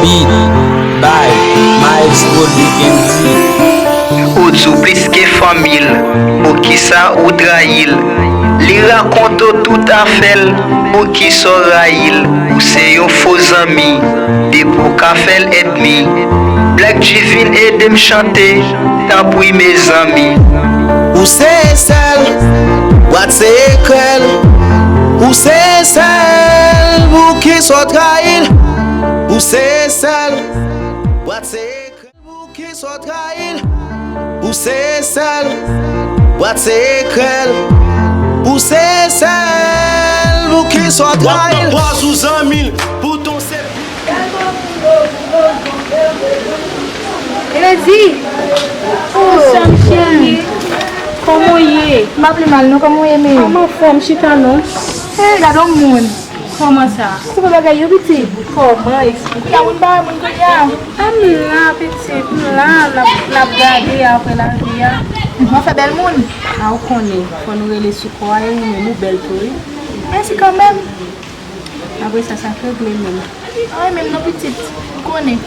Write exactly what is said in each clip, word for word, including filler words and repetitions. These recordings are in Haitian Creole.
Beat by Miles Product M C. Ou di w plis ke fanmi l, poukisa ou trayi l? Li rakonte w tout afè l, poukisa w rayi l? Ou se yon fo zanmi, depi w ka fè l ènmi. Black G vin ede m chante, tanpri mezanmi. Ou se sèl bwat sekrè l. Ou se sèl bouki sot rayi l. Ou se sèl bwat sekrè l. Bouki sot rayi l. Ou se sèl bwat sekrè l. Ou se sèl bouki sot rayi l. W ap nan pòz ou zanmi l pou ton se Edi! Oh, sè m cheri, kòman w ye? M pa pi mal non, kòman w ye menm? M anfòm, chita non. Hey, gade yon moun. Kòman sa? Kòman bagay yo, pitit? Kòman? Eksplike. Ki a moun pa wè moun kounye a? A m la, pitit, m la, n ap, n ap gade apre lavi a. Mwen fè bèl moun. A, ou konnen, fò nou rele sou kò a, e ou menm ou bèl tou, wi. Mèsi kanmenm. Apre sa, sa k regle menm? Anyen menm non pitit, ou konnen.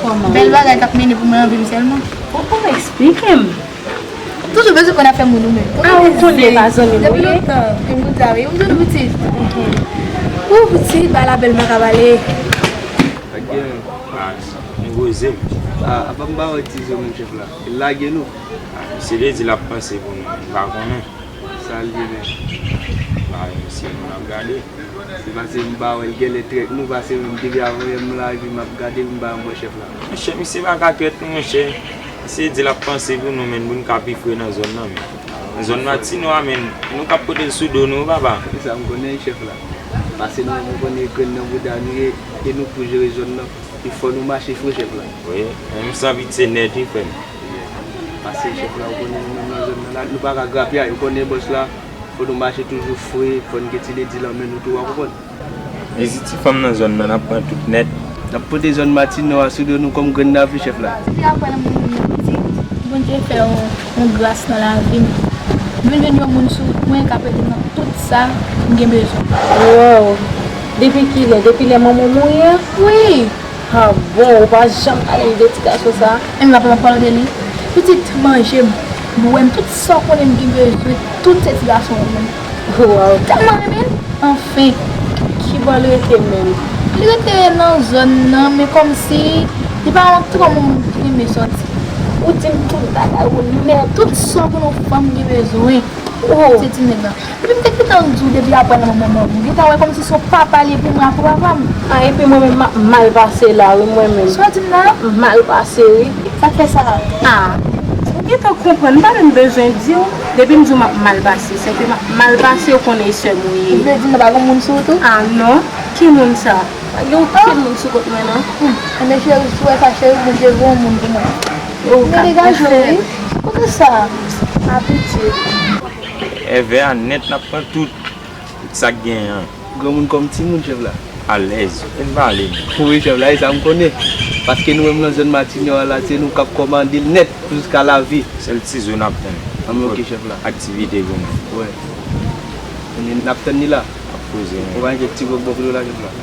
Kòman? Bèl bagay k ap mennen pou mwen anvi m sèlman. Ou, ou eksplike m. Toujou bezwen konn afè moun ou menm. A, ou konnen e pa zanmi m ou ye? Depi lontan, e m konn sa wi, ou m zanmi pitit. Ou pitit, bagay la bèl m pa ka pale. Ak gen. A, m poze m. A, apa m pa wè ti zo menm chèf la? Li lage nou. A, misye te di l ap panse pou nou, m pa konnen. Sa l ye menm? Ba, misye, nou n ap gade. Se paske m pa wè l, genlè trèt nou, paske menm depi avan yè m lage m ap gade l, m pa janm wè chèf la. Monchè, misye pa ka trèt nou, monchè. Misye di l ap panse pou nou, menm pou n ka pi fre nan zòn nan, menm. Nan zòn Matinò a, menm, nou k ap pote l sou do nou, papa. Se sa m konnen, chèf la. Paske nou menm, nou konnen grenn nan bouda nou ye, e nou k pou jere zòn nan. E fò nou mache fre, chèf la. Wi, men m san pitye nèt, wi, frè m. Pase chèf la, ou konnen nou menm nan zòn nan la, nou pa ka grapyay, ou konnen bòs la, fò nou mache toujou fre, fò n gen ti ledi lan men nou tou, w a konprann. Vizit ti fanm nan zòn nan, n ap pran tout nèt. N ap pote zòn Matinò a sou do nou kòm grenn lavi, chèf la. Depi apre nan moun mwen pitit, Bondye fè yon, yon gras nan lavi m. M vin jwenn yon moun sou wout mwen k ap ede m nan tout sa m gen bezwen. Wow! Depi kilè? Depi lè manman w mouri a? Wi! A bon, ou pa janm pale m de ti gason sa a? Menm m ap ap pale de li. Pitit manje m, bwè m, tout sa w konnen m gen bezwen, tout se ti gason an ban m. Waw. Tèlman renmen l, anfen. Kibò l rete menm? Li rete nan zòn nan, men kòmsi li pa yon twò moun ki renmen sòti. Ou di m tout bagay ou nèt. Tout sa w konnen yon fanm gen bezwen. Oh. Se ti nèg la. Epi m te gentan di w depi apre nan manman m. Ou gentan wè kòmsi se yon papa li ye pou mwen akou papa m. A, epi mwen menm m ap mal pase la wi, mwen menm. Sa w di m la? M mal pase wi. Sa k fè sa? A, ou gentan konprann, m pa menm bezwen di w. Depi m di w m ap mal pase, se ke m ap mal pase, ou konnen e sè m ou ye. Ou vle di m nan pa gen moun sou ou tou? A non, ki moun sa? Pa gen okenn moun sou kont mwen non. Hmm. Enben cheri, si w wè sa cheri, Bondye voye yon moun pou mwen. Oh, men degaje w wi. Kote sa? A piti. Èvè a nèt n ap pran tout, tout sa k genyen an. Granmoun kòm timoun, chèf la. Alèz, ou fin pale. Wi, chèf la, e sa m konnen. Paske nou menm nan zòn Matinò a la, se nou k ap kòmande l nèt jiska lavi. Sèl ti zo n ap tann. Anben, oke, chèf la. Aktivite pou nou. Wè. N ap tann li la. Ap poze, wi. Ou pa gen ti gwòg bò kote w la, chèf la?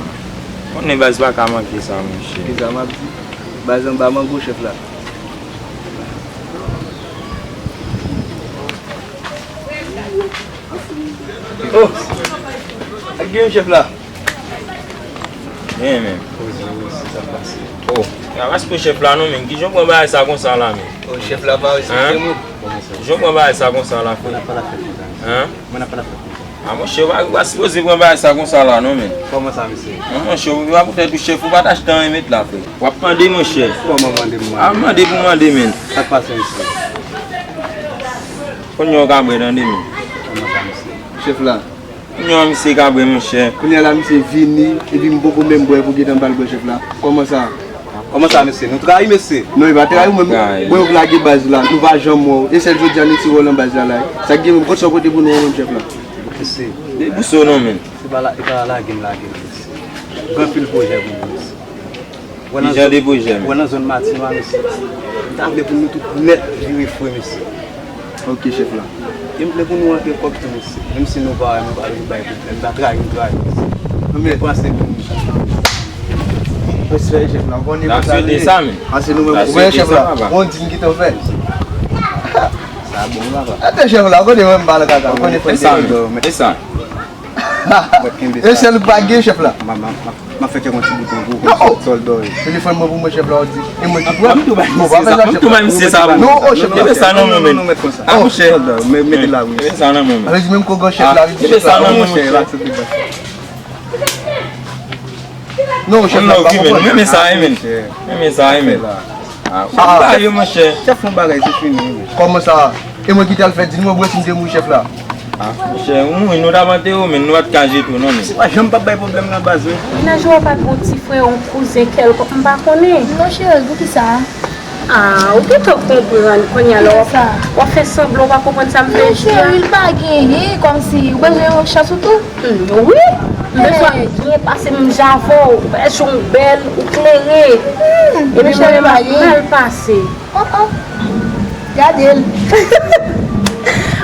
Konnen baz pa ka manke sa, monchè. Ki sa m ap di? Baz anba mango, chèf la. Oh! Ak gen chèf la. Gen menm. Oh, ya ras pou chèf la non, men kijan w pran bagay sa konsa la, men? Oh, chèf la pa respekte moun. Kijan w pran bagay sa konsa la, frè? Mwen ap pale ak fèt konsa. Hein? Mwen ap pale ak fèt konsa. A monchè, w pa, w pa sipoze pran bagay sa konsa la non, men. Kòman sa, mesye? Non, monchè, w pa poutèt ou chèf, ou pa t achte anyen met la, frè. W ap mande, monchè. Kòman mande m mande? A mande pou mande, men. Sa k pase, mesye? Kounye a w ka bwè tande, men. Chèf la. Non, misye ka bwè, monchè. Kounye a la, misye vini, epi m poko menm bwè pou gentan ba l bwè, chèf la. Kòman sa? Kòman sa, mesye? Nou trayi, mesye? Non, e pa trayi, ou menm, bwè, ou lage baz la, nou pa janm wè w. E sèl jodi a, nou ti wè w nan baz la, la. Sa k gen menm, kot sa w pote pou nou an menm, chèf la? Mesye. Debouche w non, men. Se pa la, e pa lage m lage l, mesye. Gen anpil pwojè pou nou, mesye. Ki jan de pwojè, men? Wè nan zòn Matinwa, mesye. M ta vle pou nou tout nèt vire fre, mesye. Ok, chèf la. E m vle pou nou rantre kòb tou, mesye. Menm si nou pa, nou pa vin bay pwoblèm, nou pa trayi, nou trayi, mesye. Anmè. Panse pou nou. Respè, chèf la. Ou konnen kòman sa ye. Sa, men. Ase nou menm, ou wè, chèf la. Bon, di m ki te fè. Sa bon, papa. Atè, chèf la, ou konnen mwen m pa nan kaka. Ou konnen fè sa, men. E sa. E sèl ou pa gen, chèf la. M a, m a, m a, m a fè kèk yon ti bouton pou ou, sòlda w ye. Telefòn mwen pou mwen, chèf la, ou di. E mwen ki pran. M tou bay misye sa, m tou bay misye sa. Non, o, chèf la. Mete sa nan men mwen. Non, non, non, mèt konsa. A, monchè. Sòlda, mete la, wi. Mete sa nan men mwen. Sa vle di menm kogan chèf la, li di chèf la. Mete sa nan men mwen, monchè. Non, chèf la, pa konprann. Mete sa, men. Mete sa, men. Ah, chèf la, yo, monchè. Chèf, yon bagay, se fini, wi. Kòman sa? E mwen ki t al fè di nou, mwen bwè si m te mouri, chèf la. Ah, monchè, ou mouri, nou t ap antere w, men nou pa t ka jete w, non, men. Se pa janm p ap bay pwoblèm nan baz, wi. Mennaj ou a pa t gon ti frè, yon kouzen kèlkonk, m pa konnen. Non, cheri, poukisa? Ah, ou gentan konprann, kounye a la, w ap, w ap fè sanblan, ou pa konprann sa m vle di a. Non, cheri, l pa genyen, kòmsi, ou bezwen yon chans ou tou. Hmm, wi. M bezwen byen pase menm jan avè w. Ou bèl, ou klere. Epi cheri m ap mal pase. Oh, oh. Gade l.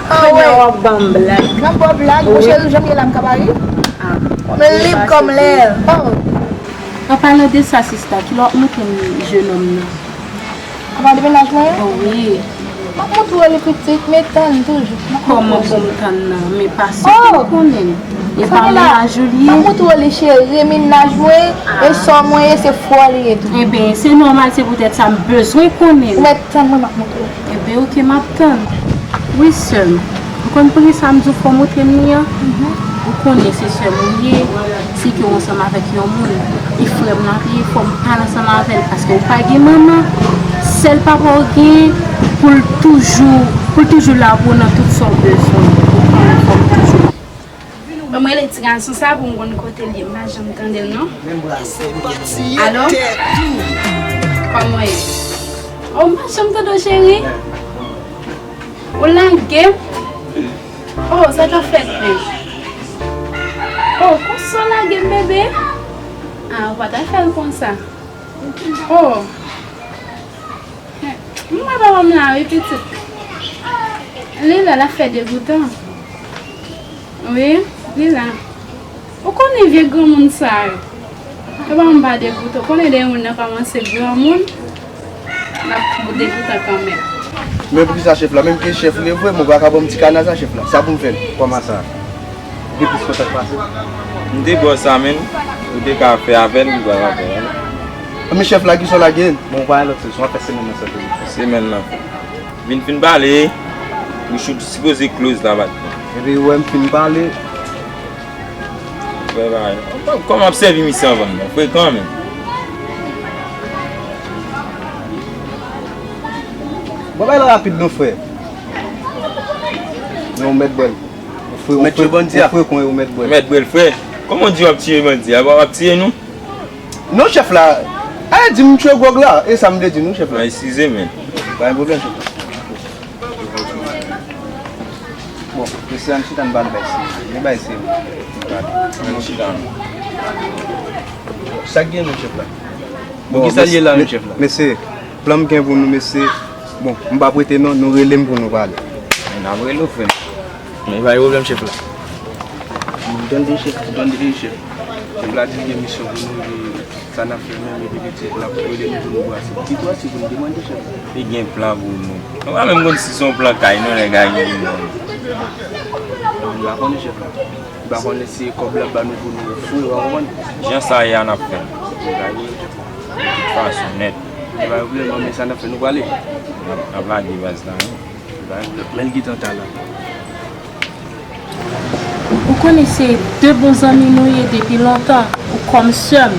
Kounye a w ap ban m blag. M ap ba w blag. Mon cheri, jan m ye la, m ka pale. Ah. M lib kòm lè. Oh. An palan de sa, sista, kilè w ap montre m jenòm nan? Apa de mennaj mwen? Wi. M ap montre w li pitit, men tann toujou. Kòman pou m tann nan? Men pa sot m konnen l. E pa mennaj ou li ye? M ap montre w li cheri, mennaj mwen, e sè mwen ye, se frè li ye tou. Eben, se nòmal, se poutèt sa m bezwen konnen l. Ou mèt tann mwen, m ap montre w. Eben, oke, m ap tann. Wi, sè m. Ou konn poukisa m di w fò w montre m li an? Ou konnen se sè m ou ye, si ke w ansanm avèk yon moun, e frè m l ap ye, fò m pale ansanm avè l, paske ou pa gen manman, sèl papa w genyen, pou l toujou, pou l toujou la pou w nan tout sa w bezwen. Ou konnen fò m toujou la. Ban mwen rele ti gason sa pou m konn kote l ye, m pa janm tande l non. Alo? Kòman w ye? Oh, m pa janm tande w, cheri. Ou lage m? Oh, sa k ap fèt menm? Oh, konsa w lage m, bebe? Ah, ou pa ta fè l konsa. Oh. M wè papa m la, wi, pitit. Li la, l ap fè degoutan. Wi, li la. Ou konnen vye granmoun sa yo. Papa m pa degoutan. Ou konnen lè moun nan kòmanse granmoun, l ap degoutan kanmenm. Men poukisa chèf la, menm ke chèf li vre, men ou pa ka ban m ti kana sa, chèf la. Sa pou m fè l? Kòman sa? Ou gen plis kontak pase m? M te ba w sa, men ou te ka fè avè l, m pral avè l. Men chèf la, kisa w lage l? Bon, ou pa gen lòt solisyon, w ap fè semèn nan san peye. Semèn nan. Vin fin pale, bouch ou sipoze close la, bat. Epi ou wè m fin pale. Frè, ba, kòman ap sèvi misye anvan nan? Frekan, men. Bon, bay la rapid non, frè. Non, ou mèt bwè l. Ou fre, ou fre, ou fre kon e ou mèt bwè l. Mèt bwè l, frè. Kòman w di w ap tiye bandi a? W ap tiye nou? Non, chèf la. A, di m tchwe gwòg la. E sa m vle di nou, chèf la. Eskize, men. Pa gen pwoblèm, chèf la. Bon, mesye, ann chita, n ba l bay si. Li bay si. Ann chita. Sa k gen, non, chèf la? Bon, kisa l ye la, men, chèf la? Mesye, plan m gen pou nou, mesye. Bon, m p ap rete, non, nou rele m pou nou pale. N ap rele w, frè m. Men pa gen pwoblèm, chèf la. M tande chèf, m tande chèf. Chèf la di l gen misyon pou nou, e sa n ap fè menm, epi pitit la pou rele nou pou nou brase. Pitit ou a, si pou nou demande chèf la. Li gen plan pou nou. Nou pa menm konn si se yon plan kay, non, nèg la gen non. M pa konnen chèf la. M pa konnen si kòb la ba nou pou nou fou, ou pa konprann? Jan sa ye a, n ap fè l. M pa konnen chèf la. De tout fason, nèt. M pa gen pwoblèm, men sa n ap fè, nou prale. N ap, n ap lage baz la, wi. Men l gentan ta la. Ou konnen se de bon zanmi nou ye depi lontan, ou kòm sè m.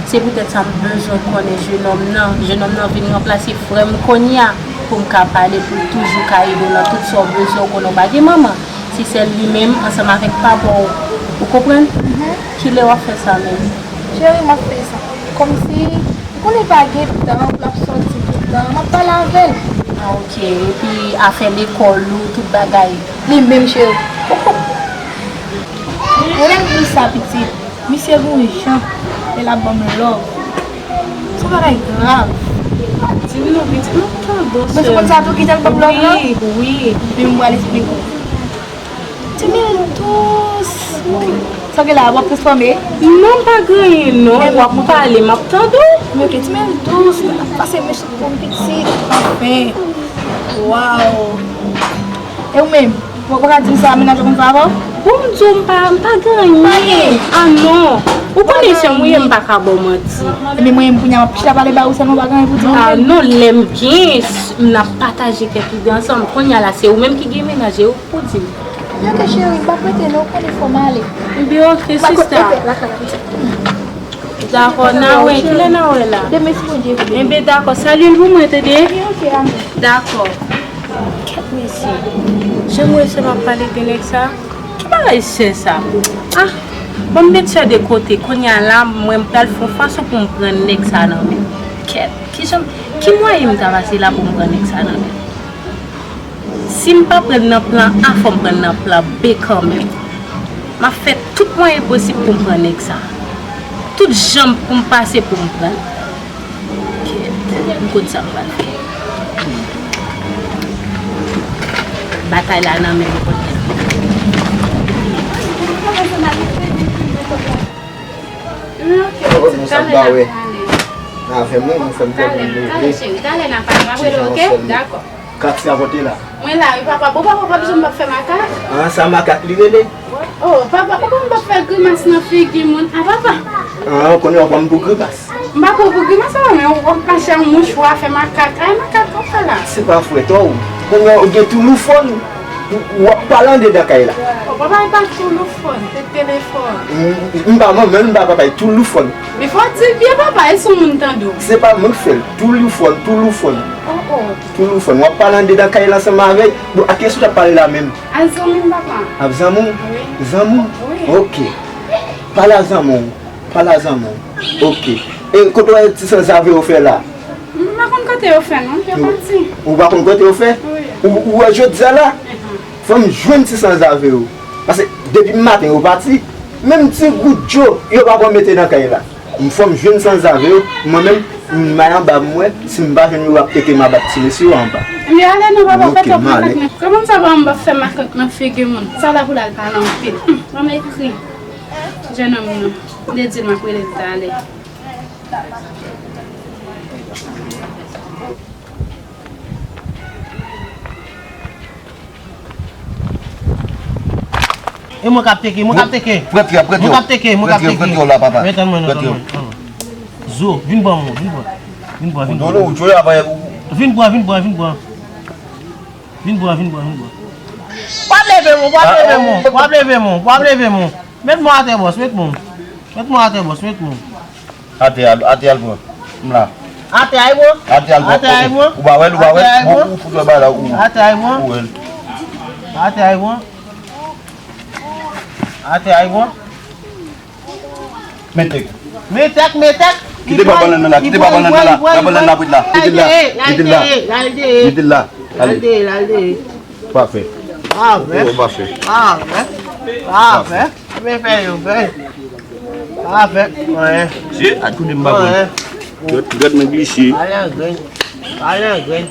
Se poutèt sa m bezwen konnen jenòm nan. Jenòm nan vin ranplase frè m kounye a pou m ka pale, pou l toujou ka ede w nan tout sa w bezwen. Ou konnen w pa gen manman. Se sèl li menm ansanm avèk papa w. Ou konprann? Kilè w ap fè sa menm? Cheri, m ap fè sa. Kòmsi, ou konnen pa gen tan pou l ap sòti tout tan. M ap pale avè l. Ah, ok. Epi afè lekòl ou, tout bagay. Li menm, cheri. Ou menm di sa, pitit. Misye gon jan lè l ap ban m love. Se yon bagay grav. Di m non, pitit, m ap tande w, sè. Men se konn sa tou ki jan l ban m love la? Wi, wi. Men m pral esplike w. Timoun dous. Sa w gen la, w ap transfòme? Non, m pa gen anyen, non. W ap pale, m ap tande w. Men ok, timoun dous. Pase mechan pou m pitit. Anfen. Waw. E ou menm? Ou pa ka di m sa, mennaj ou konn fè avè w? Bon, m di w, m pa, m pa gen anyen. Ah non. Ou konnen jan mwen ye, m pa ka ba w manti. Ebyen, mwen menm, kounye a, m ap chita pale ba ou sèlman, ou pa gen anyen pou di m? Ah non, lè m gen, n ap pataje kèk ide ansanm. Kounye a la, se ou menm ki gen mennaj, e ou k pou di m. Ebyen, ok, cheri, m p ap rete, non, ou konnen fò m ale. Ebyen, ok, sista. Dakò, n a wè, kilè n a wè la? Demen, si Bondye vle. Enben, dakò, salye l pou mwen, tande? Ok, amou. Dakò. Kèt mesye. Jan m wè sè m ap pale de nèg sa. Ki bagay sè sa? Ah, bon, m met sè de kote. Kounye a la, mwen, m pral fè yon fason pou m pran nèg sa nan men l. Kèt, ki jan, ki mwayen m ta pase la pou m pran nèg sa nan men l? Si m pa pran l nan plan A, fò m pran l nan plan B kanmenm. M ap fè tout mwayen posib pou m pran nèg sa. Tout jan pou m pase pou m pran l. Kèt, m konn sa m pral fè. Batay la nan men m kounye a. Talè n ap pale. Avè mwen, mwen fè m kòm mwen vle. Talè, cheri, talè n ap pale. M ap rele w, ok? Dakò. Kat sa pote la. Mwen la, wi, papa. Bon, papa, pa bezwen m p ap fè makak. Ah, sa makak li rele? Oh, papa, ou konn m p ap fè grimas nan figi moun. Ah, papa. Ah, ou konnen w ap pran m pou grimas. M pa pran w pou grimas, papa, men w ap mache ak mouchwa, fè makak. Ay, makak, w ap fè la. Se pa frèt ou. Konnen w gen touloufòn, w ap pale andedan kay la. Oh, papa, e pa touloufòn, se telefòn. M, m pa manman l, m pa papa l, touloufòn. Men fò w di l byen, papa, e sou moun tande w. Se pa mwen k fè l, touloufòn, touloufòn. Oh, oh. Touloufòn, w ap pale andedan kay la ansanm avè l. Bon, ak kiyès ou t ap pale la menm? Ak zanmi m, papa. Ak zanmi w? Wi. Zanmi w? Wi. Ok. Pale a zanmi w. Pale a zanmi w. Ok. E kote w wè ti sanzave yo fè la? M pa konn kote yo fè, non, yo pati. Ou pa konn kote yo fè? Wi. Ou, ou wè jodi a la? Fò m jwenn ti sanzave yo. Paske depi maten yo pati. Menm ti gout dlo, yo pa konn mete nan kay la. M fò m jwenn sanzave yo, mwen menm, m al anba m wè, si m pa jwenn yo, yo ap pete m a bat ti mesye yo anba. Ebyen, ale non, papa, pa t ap makak nan. Kòman sa, papa, m p ap fè makak nan figi moun? Sa la pou l al pale anpil. Hum, ban m ekri jennonm nan. M te di l m ap rele l talè. E mwen k ap teke, mwen k ap teke. Prèt yo, prèt yo. Mwen k ap teke, mwen k ap teke. Prèt yo, prèt yo la, papa. Men tann mwen non, tann mwen, tann mwen. Zo, vin pran mwen, vin pran. Vin pran, vin pran. Vin pran, vin pran, vin pran. Vin pran, vin pran, vin pran. W ap leve mwen, w ap leve mwen, w ap leve mwen, w ap leve mwen. Met mwen atè, bòs, met mwen. Met mwen atè, bòs, met mwen. Atè a, atè a l pran. M la. Atè a l pran. Atè a l pran. Atè a l pran. Ou pa wè l, ou pa wè l. Atè a l pran. Ou, ou fout wè bagay la, ou. Atè a l pran. Ou wè l. Atè a l pran. Atè a l pran. Metèk. Metèk, metèk. Kite pa bannann nan la, kite pa bannann nan la. Pa bannann la, prit la. Kite l la. Kite l la. Kite l la. Ale. Pafè. Pafè. Oh, pafè. Pafè. Pafè. Men fè yo fè. Pafè. Anyen. Se a tou de m pa konn. Anyen. Dwèt, dwèt mwen glise. Pale an grenn. Pale an grenn.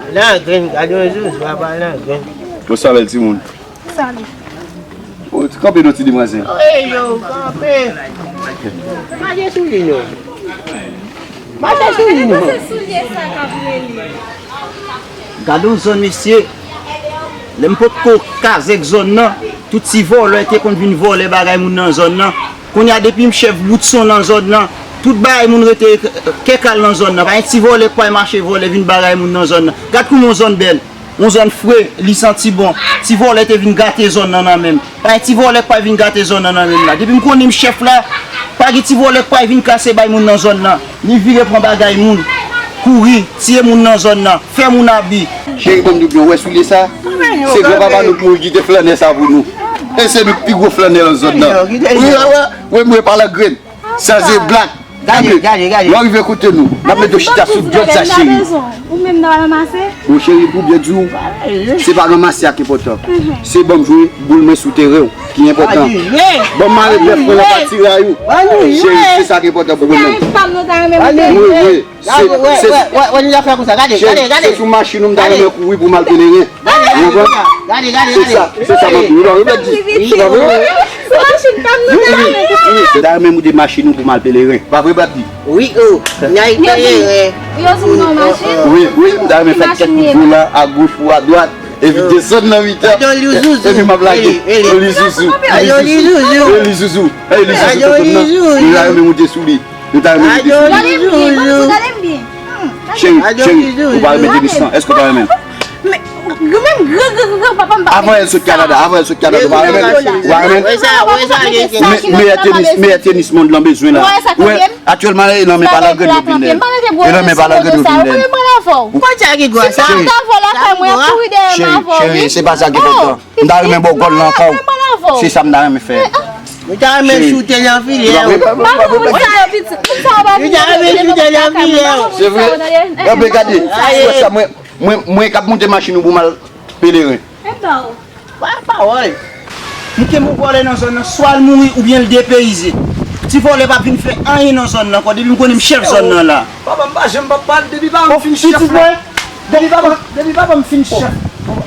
Pale an grenn. Gade yon zouzwa, pale an grenn. Bon, sa bèl timoun. Salut. Oh, kanpe non, ti demwazèl. Ey, yo, kanpe. Mache sou li, non. Mache sou li, non. Se soulye sa k ap rele. Gade yon zòn, mesye. Lè m potko kazèk zòn nan, tout ti vòlè te konn vin vòlè bagay moun nan zòn nan. Kounye a, depi m chèf Woodson nan zòn nan, tout bagay moun rete kèkal nan zòn nan. Pa gen ti vòlè k pral mache vòlè vin bagay moun nan zòn nan. Gad kouman yon zòn bèl. Yon zòn fre, li santi bon. Ti vòlè te vin gate zòn nan nan men m. Pa gen ti vòlè k pa vin gate zòn nan nan men m la. Depi m konnen m chèf la, pa gen ti vòlè k pa vin kase bay moun nan zòn nan. Ni vire pran bagay moun. kouri, tiye moun nan zòn nan, fè moun abi. Cheri, ban m di w byen, ou wè soulye sa? Se granpapa nou ki te flannè sa pou nou. E se nou ki pi gwo flannè nan zòn nan. Wi, wi, wi, wi, mwen pa la grenn. Sanze blak. Gade, gade, gade. Lè w rive kote nou, n ap mete w chita sou djòb sa, cheri. Ou menm nan ranmase? Bon, cheri, pou byen di w, se pa ranmase a ki enpòtan. Se ban m jwe boul mwen sou teren w ki enpòtan. Ban m mare bèf mwen nan pati ray ou. Cheri, se sa ki enpòtan pou mwen menm. Wi, wi. Se, se, se sou machin ou m ta renmen kouri pou m al Pelerin. Ou konprann? Se sa, se sa m ap di. Ou pa repèt di. Ou pa vre? M ta renmen moute machin ou pou m al Pelerin. Pa vre, Papi? Wi, o. N ay Pelerin. Wi, wi, m ta renmen fè kèk kout dola agoch ou adwat. Epi desann nan mitan. Epi m ap lage. Eli Zouzou. Eli Zouzou. Eli Zouzou. Eli Zouzou. M ta renmen moute sou li. Nou ta renmen mete sou li. Gade m byen, gade m byen. Cheri, cheri, ou pa renmen tenis lan? Èske ou pa renmen l? Men, menm gran, gran, gran, gran papa m pa renmen tenis sa. Avan L sot Kanada, avan L sot Kanada, ou pa renmen l? Ou pa renmen l? Wè sa, wè sa, meyè tenis, meyè tenis mond lan bezwen la. Ou wè sa k rive m? Aktyèlman, e nan men pa la grenn yo vin. E nan men pa la grenn yo vin. Ou konnen m pral avè w. Ou konnen sa ki gwa sa? Si m pa t avè w lakay mwen, ap kouri dèyè m avè w, wi. Cheri, cheri, se pa sa ki enpòtan. M ta renmen ba w gòl lan ankò. Se sa m ta renmen fè. Ou ta renmen choute nan filè. Moun sa yo pitit, moun sa yo pa vin nan filè. Se vre. Anben gade, frè sa, mwen, mwen, mwen k ap moute machin ou pou m al Pelerin. Pa pawòl. M kenbe yon vòlè nan zòn nan, swa l mouri oubyen l depeyize. Ti vòlè p ap vin fè anyen nan zòn nan ankò, depi m konnen m chèf zòn nan la. Papa, m pa janm p ap pale depi papa m fin chèf la. Depi papa, depi papa m fin chèf.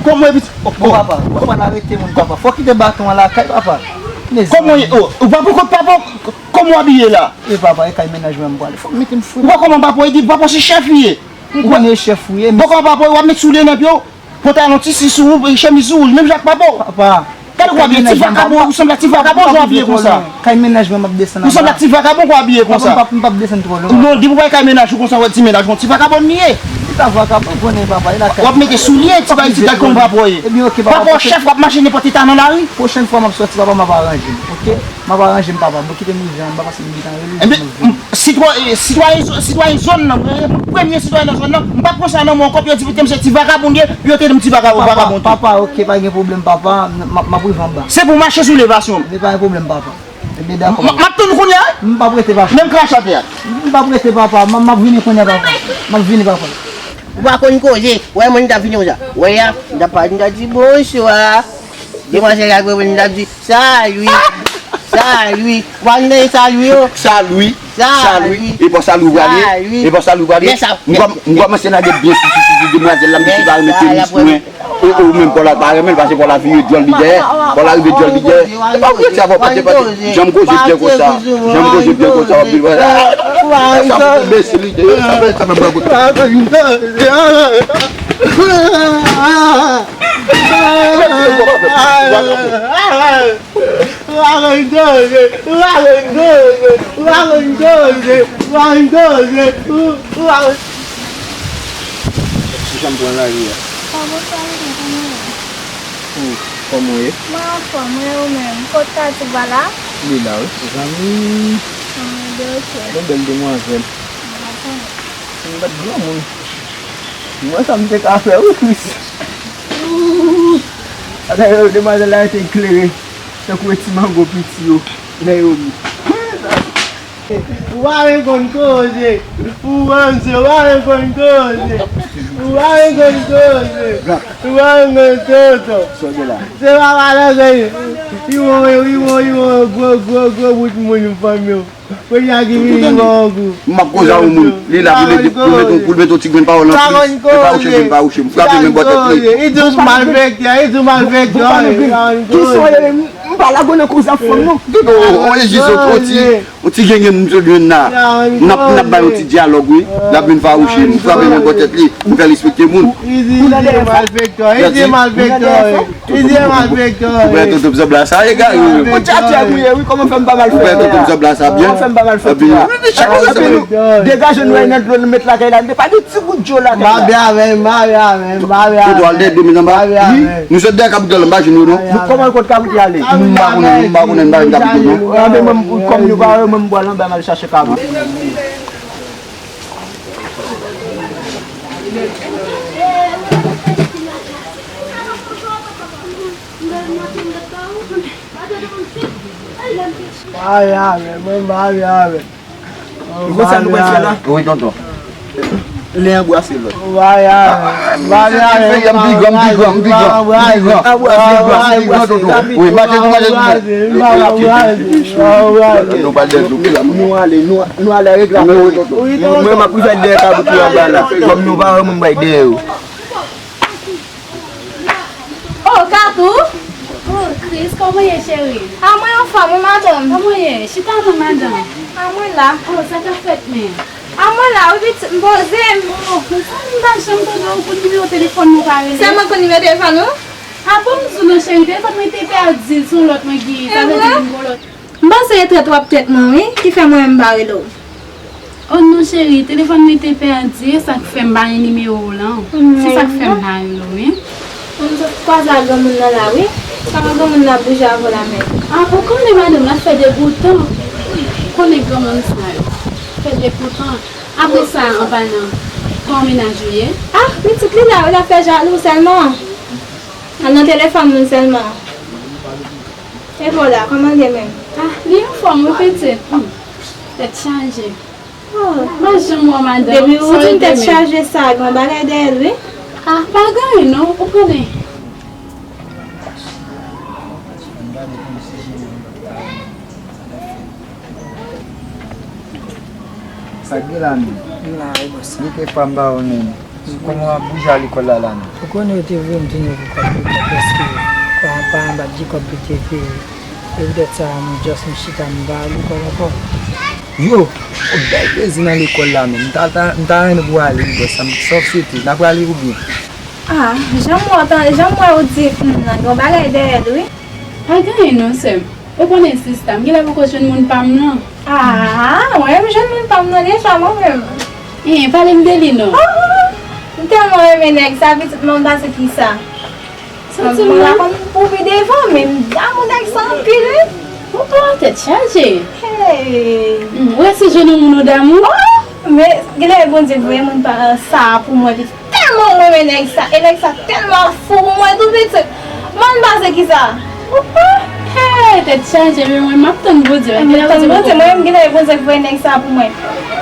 Kòman epi bon, papa, ou pral arete moun, papa. Fò w kite baton an lakay, papa. Kòman ou pa poko papa? Kòman w abiye la? E papa, e kay mennaj mwen m prale. Fò m mete m fou. Ou pa kòman papa, e di papa se chèf li ye. M konnen chèf ou ye. Bon, kòman papa, w ap met soulye nan pye w? Pantalon tisi sou ou, chemiz sou ou, menm jan ak papa w. Papa. Gade ou abiye, ti vakabon, ou sanble ak ti vakabon jan w abiye konsa. Kay mennaj mwen m ap desann anba. Ou sanble ak ti vakabon jan w abiye konsa. Papa, m p ap, m p ap desann twò lwen. Non, depi w wè kay mennaj ou konsa, w wè ti mennaj ou, ti vakabon li ye. Li pa vakabon, ou konnen papa, e lakay. W ap mete soulye, ti bagay, ti gad kòman papa w ye. Papa w chèf, w ap mache nenpòt eta nan lari. Pwochèn fwa m ap sòti, papa, m ap aranje m, oke? M ap aranje m, papa. Bon, kite m rive anba, paske m gentan rele. Enben, sitwa-, e, sitwayen, sitwayen zòn nan, e, premye sitwayen nan zòn nan, m p ap pran sa nan men w ankò, pou yo di m se ti vakabon m ye, pou yo te di m ti vakabon, vakabon tou. Papa, papa, oke, pa gen pwoblèm, papa. M, m, m ap rive anba. Se pou w mache sou levasyon m. Men pa gen pwoblèm, papa. Ebyen, dakò, papa. M, m ap tann ou kounye a, wi. M p ap rete, papa. Menm krache atè a. M p ap rete, papa. M, m ap vini kounye a, papa. M ap vini, papa. Ou pa konn koze. Wè, mwen, m t ap vini konsa. Wè, a, m t ap pale, m t ap di, "Bonswa." Demwazèl la, mwen, m t ap di, "Salwi. Salwi." Ou pa konn tande salwi yo? Salwi. Salwi. E pa salwi ou prale? Salwi. E pa salwi ou prale? M kwa-, m kòmanse lage byen sou, sou, sou, sou demwazèl la, m di, "Li pa renmen tenis mwen." Ou, ou menm, Paula pa renmen l, paske Paula vire djòl li dèyè. Paula rive djòl li dèyè. E pa vre, sa fò pati, pati. Janm koze byen konsa. Janm koze byen konsa, w ap vin wè. Sa fò enbesil li te ye, sa fè, sa fè bò kote. Ou pa konn koze, ou pa konn koze, ou pa konn koze, ou pa konn koze, ou pa konn koze, ou, ou pa konn. Ti jan m pran lari a. Bonswa, bonswa, mesye, kòman w ye? Ou, kòman w ye? Mwen anfòm, mwen ou menm. Kot Tati pa la? Li la, wi. Zanmi. Ah, de oke. Yon bèl demwazèl. Ah, pa konnen. M pa t granmoun. Mwen sa m te ka fè, wi, Kris. Atè, yo, demwazèl la rete klere. Tankou e ti mango piti yo. Lè yo mi. Ou pa menm konn koze. Ou ranse, ou pa menm konn koze. Ou pa menm konn koze. Ou pa menm konn tonton. Se papa nan gany. Li won, li won, li won, gwo, gwo, gwo bout moun fanm yo. Kounye a ki vini wè w gou. M ap koze a yon moun. Li la pou l ede, pou l mete, pou l mete yon ti grenn pawòl nan plis. E pa wouche m, pa wouche m. Frape men bò tèt li. Li di w se malfektè, li di w malfektè. Kisa w ye menm? M pa lago nan koze ap fanm non. Dodo, on e jis yon ti, yon ti gengen m sot jwenn la. N ap, n ap bay yon ti dyalòg, wi. L ap vin fawouche m. M frape men bò tèt li. M fè l respekte moun. Li di, li di malfektè, li di malfektè. Li di malfektè. Ou wè tonton m sanble a sa egare wi. Bon, tchatcha mwen ye wi, kòman fè m pa malfektè? Ou wè tonton m sanble a sa byen? Kòman fè m pa malfektè? Epi, epi nou degaje nou nan dlo, nou met lakay la, nou pa gen ti gout dlo lakay la. M pa byen avè l, m pa byen avè l, m pa byen avè l. Tonton al dèyè domèn anba. M pa byen avè l. Nou sot dèyè kabrit la, m pa jwenn yo non. Nou kòman l konn kabrit la ale? M pa konnen, m pa konnen, m pa jwenn kabrit yo non. Anben mwen, kòm nou pa wè, mwen m pral anba, m al chache kabrit. Mwen, mwen, mwen, mwen. Marye avè mwen, marye avè. Ou konn sa nou pral fè la? Wi, tonton. Len anbrase lòt. Marye avè, marye avè. M pi gran, m pi gran, m pi gran, m pi gran, m pi gran. Anbrase, anbrase, anbrase, tonton. Wi, mache, mache, mache. Nou pral dèyè tou. Nou ale, nou, nou ale regle afè yo, tonton. Mwen, m ap rive dèyè kabrit yo anba la. Kòm nou pa wè mwen, m bay dèyè yo. Oh, Katou! Oh, Chris, kòman w ye, cheri? A, mwen anfòm, wi, madanm. Kòman w ye? Chita non, madanm. A, mwen la. Oh, sa k ap fèt, men? A, mwen la, wi, pitit, m poze m. Oh, men sa, m pa janm tande w pou nimewo telefòn nou pa rele. Sèlman pou nimewo telefòn ou? A, bon, m di w non, cheri, telefòn mwen te pèdi, se yon lòt mwen genyen. Sa vle di m gon lòt. M panse e trèt w ap trèt mwen, wi, ki fè mwen menm m pa rele w. Oh non, cheri, telefòn mwen te pèdi, e sa k fè m pa gen nimewo w lan. Se sa k fè m pa rele w, wi. M sot kwaze ak granmoun nan la, wi. Kòman granmoun nan ap bouje avè w la menm? A, ou konnen madanm, l ap fè degoutan. Ou konnen granmoun sa yo. Fè degoutan. Apre sa, an palan, kòman mennaj ou ye? A, pitit li la, wi, l ap fè jalou sèlman. Al nan telefòn moun sèlman. E vwala, kòman l ye menm? A, li anfòm, wi, pitit. Hmm. Tèt chaje. Oh. M pa janm wè w, madanm. Depi ou di m tèt chaje sa, gen yon bagay dèyè l, wi. A, pa gen anyen, non, ou konnen. Sa k gen la menm? M la wi, bòs. Li te fwa m pa wè w menm. Kòman w ap bouje a lekòl la la menm? Ou konnen yo te voye m tounen pou kòb lekòl, paske pa, pa anba di kòb pou te peye. E poutèt sa, m just m chita, m pa al lekòl ankò. Yo, yon bèl plezi nan lekòl la menm. M ta, ta, m ta renmen pou w ale wi, bòs. Sa w swete? N ap prale oubyen? A, jan m wè w, jan m wè w di, hmm, nan gen yon bagay dèyè l, wi. Pa gen anyen non, sè m. Ou konnen sista, m genlè poko jwenn moun pa m nan. A, mwen menm jwenn moun pa m nan deja, mwen menm. Hen, pale m de li non. Oh, m tèlman renmen nèg sa, pitit mwen, m pase kisa. Santi m la konn pou pi devan, men m damou nèg sa anpil, wi. Ou pran tèt chaje. Hey. Hmm, ou resi jwenn yon moun ou damou? Oh, men genlè Bondye voye moun pa, sa pou mwen, pitit. Tèlman m renmen nèg sa, e nèg sa tèlman fou pou mwen tou, pitit. Mwen m pase kisa? Hey, tèt chaje, men mwen m ap tann Bondye. M ap tann Bondye, mwen menm genlè Bondye k voye nèg sa pou mwen.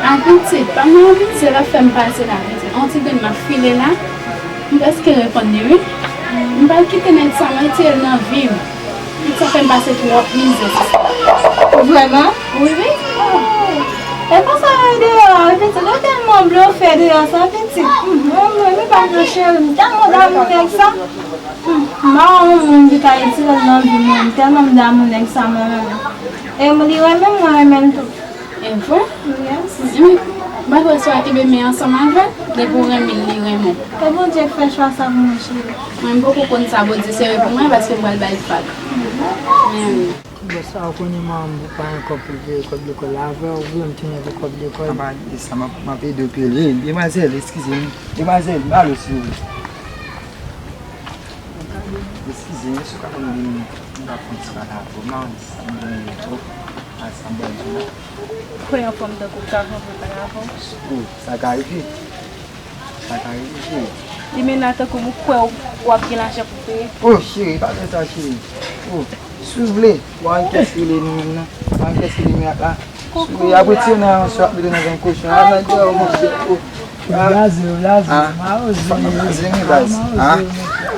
A, pitit, pa m nan anpil se l ap fè m pase la, pitit. On ti grenn m ap file la. M prèske reponn li, wi. M pral kite nèg sa, m retire l nan vi m. Sa fè m pase twòp mizè, sista. Vrèman? Wi, wi. Oh. E konsa yo deyò a, pitit, yo tèlman blofè deyò sa, pitit. Hum, mwen menm, m pa vle cheri, m tèlman damou nèg sa. Hum, m pa wè yon moun ki ka retire l nan vi mwen, m tèlman m damou nèg sa mwen menm. E li renmen m, mwen renmen l tou. E vre? Yes. Mwen, malgre sa, kenbe men ansanm avè l, depi w renmen l, li renmen w. E Bondye k fè chwa sa pou mwen, cheri. Mwen, m poko konn sa Bondye sere pou mwen, paske m pral bay fag. Men wi. Bòs sa, ou konnen manman m pa gen kòb pou l peye kòb lekòl la avè w, ou vle m tounen pou kòb lekòl. Papa, sa, m ap, m ap ede w peye l. Demwazèl, eskize m. Demwazèl, m ale, silvouplè. Eskize m, si w ka ban m de minit, m ka fè yon ti pale avè w. M pa konn sa m genyen twòp, a sa m pral di w la. Kwè anfòm tankou m ka fè yon pale avè w. Oh, sa ka rive. Sa ka rive, cheri. Li mennen tankou m kwè w, w ap gen lajan pou peye. Oh, cheri, pa fè sa, cheri. Oh, si w vle, w a wè kiyès ki rele nou menm nan. W a wè kiyès ki rele mirak la. Si w vle, y ap retire nan yon sou, y ap mete nan yon kochon. A, nan dèyè w, monchè. Oh. Ou blaze, ou blaze. Ah. Mawozo. Fòk nou blaze, men, baz. Ah, mawozo, ah, men.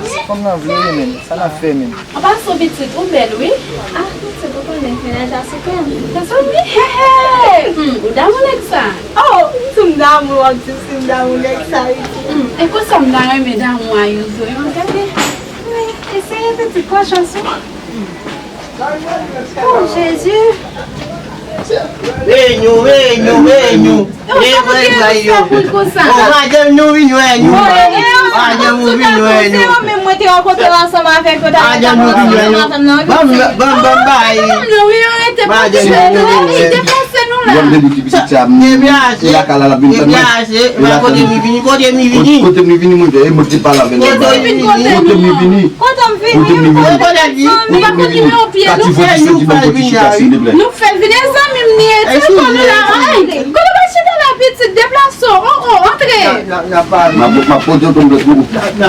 Si fanm nan vle, men, sa n ap fè, men. An pasan, pitit, ou bèl, wi. Ah, pitit, ou konnen, mennaj la sou kè m. Mezanmi, hey, hey. Hmm, ou damou nèg sa? Oh, si m damou, w ap di si m damou nèg sa, wi. Hmm, e konsa m ta renmen damou a youn tou, wi, gade. Wi, eseye, pitit, pran chans ou. Hmm. Oh, Jezi! Renyou, renyou, renyou. E vre, vre, yo. Oh, madanm nou vin wè nou. Madanm nou vin wè nou. Se yo menm mwen te rankontre ansanm avèk yo, ta madanm nou vin wè nou. Ban m, ban m, ban m bay. Madanm nou vin wè nou. Deplase nou la. Deplase, deplase. Kote mi vini, kote mi vini. Kote mi vini, mwen, e mwen ki pale avè l. Kote mi vini. Kote m vini? Kote m vini? Kote m vini? Ou pa konn nimewo pye nou? Kati Vòtise ki ban m pòt chita, silvouplè. Nou fè vini, zanmi m li ye. Telefòn nou la, ay. Kote w pral chita la, pitit? Deplase w. Oh, oh, antre. M ap, m ap pote tonton m lòt bout.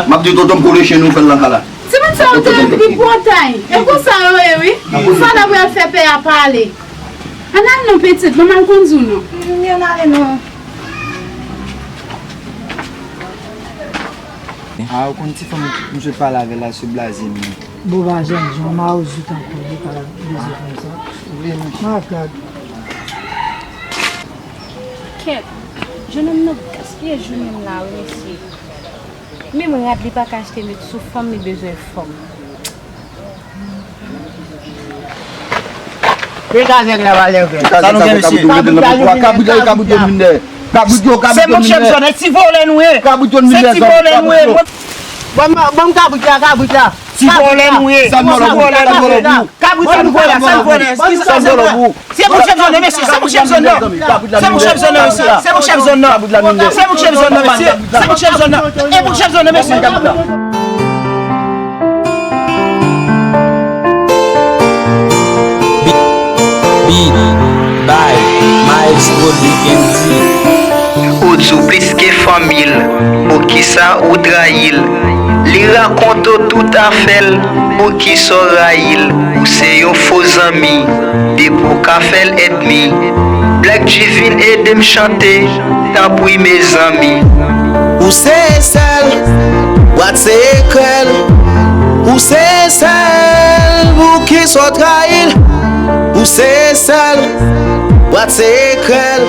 M ap di tonton m kole chen nou fè l nan kay la. Timoun sa Ou te ri pwotay. E konsa yo ye, wi. Fò n ap al fè pè a pale. Ann al non, pitit, manman l konn di w non. Vini, ann ale non. A, ou konn ti fanm m sot pale avè l la, se Blaze m. Bon, ba, jènjan, mawozo tankou li, pa bezwen konsa. Vini. Makak. Kèt, jennonm nan gaspiye jounen m la, wi, mesye. Menm rad li pa ka achte met sou fanm, li bezwen fanm. Degaj nèg la, valè vre. Sa nou gen, mesye? Kabrit la, kabrit la, kabrit yo, kabrit yo, kabrit yo. Se mwen k chèf zòn, e ti vòlè nou ye. Kabrit yo, se ti vòlè nou ye. Ban m, ban m kabrit la, kabrit la. Ti vòlè nou ye. Ti vòlè nou ye. Kabrit sa nou vòlè, sa nou vòlè. Ki sa nou vòlè? Se pou chèf zòn nan, mesye, se pou chèf zòn nan. Se pou chèf zòn nan, mesye. Se pou chèf zòn nan, mesye. Se pou chèf zòn nan. E pou chèf zòn nan, mesye. Beat by Maestro D K M C. Ou di w plis ke fanmi l, poukisa ou trayi l? Li rakonte w tout afè l, poukisa w rayi l? Ou se yon fo zanmi, depi w ka fè l ènmi. Black G vin ede m chante, tanpri mezanmi. Ou se sèl, bwat se ekrèl. Ou se sèl, poukisa w trayi l? Ou se sèl, bwat se ekrèl.